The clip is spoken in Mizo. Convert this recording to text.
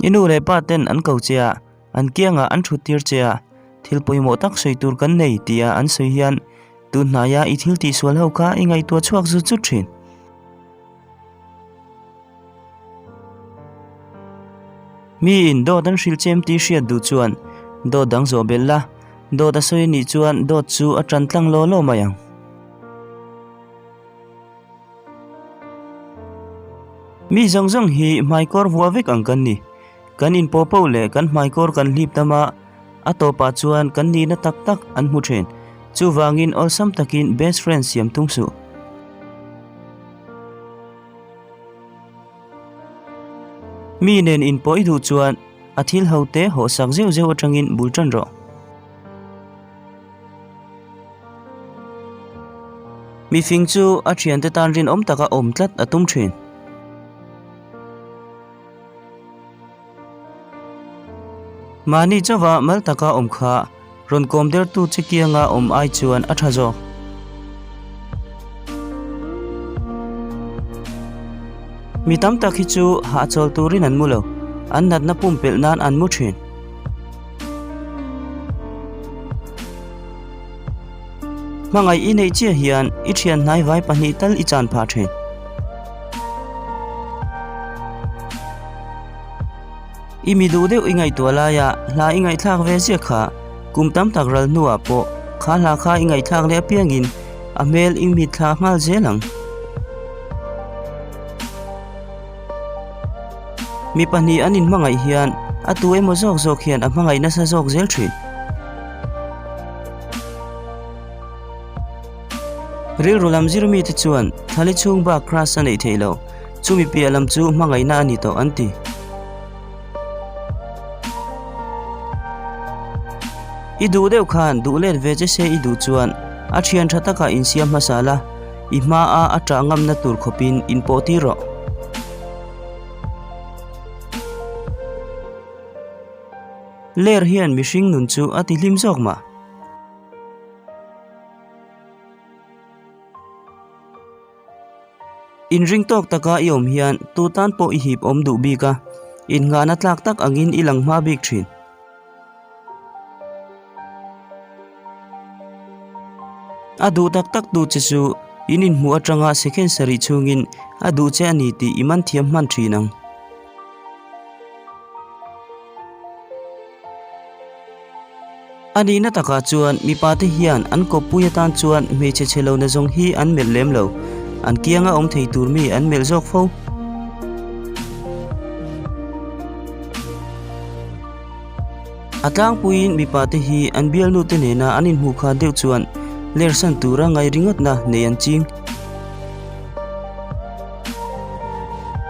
I nu leh pa ten an ko che a, an kiangah an thut tir che a, thil pawimawh tak sawi tur kan nei tia an sawi hian tun hnaia i thil tihsual ho kha i ngaihtuah chhuak zut zut thin. Miin dawt an hrilh chem tih hriat duh chuan dawt dang zawh belh la, dawt a sawi anih chuan dawt chu a tan tlang law law mai ang. Mi zawng zawng hi hmaikawr vuah vek ang kan ni. Kan inpawh poh leh kan hmaikawr kan hlip tam a, a tawpah chuan kan nihna tak tak an hmu thin. Chuvangin awlsam takin best friend siam tum suh. Mi nen inpawh i duh chuan a thil ho te hawhsak zeuh zeuh atangin bul tan rawh. Mifing chu a thiante tan rinawm taka awm tlat a tum thin. Mahni chauha mal taka awm kha rawn kawm dertu che kianga awm ai chuan a tha zawk. Mi tam tak hi chu hahchawl turin an mu lo, an natna pumpelh nan an mu thin. Hmangaih i neih chiah hian i thian hnaivai pahnih tal i chan phah thin. I mi duh deuh i ngaihtuah laia hla i ngaihthlak ve ziah kha kum tam tak ral hnuah pawh kha hla kha i ngaihthlak leh apiangin a hmel i mitthla nghal zel ang. Mi pahnih an inhmangaih hian a tu emaw zawk zawk hian a hmangaih nasa zawk zel thin. Rilru lam zir mite chuan thali chhung bak crush a neih theih loh, chumi piah lam chu hmangaihna a ni tawh an ti. I duh deuh khan duh let ve che se i duh chuan a thian tha takah insiam hmasa la, i hmaa a tah ngamna tur khawpin inpawh tir rawh. Ler hian mihring nun chu a ti hlim zawk mah. Inring tawk taka i awm hian tu tan pawh i hip awm duh bik a, innghahna tlak tak angin i lang hma bik thin. A duh tak tak tu che chu in inhmuh atanga second sarih chhungin a duh che a ni tih i man thiam hman thin ang. A nihna takah chuan mipa te hian an kawppui atan chuan hmeichhe chhe lo nazawng hi an melh lem lo, an kianga awm thei tur mi an melh zawk fo. A tlangpuiin mipa te hi an bialnu te nena an inhmuh khan deuh chuan lersan tura ngaih ringawtna nei an ching.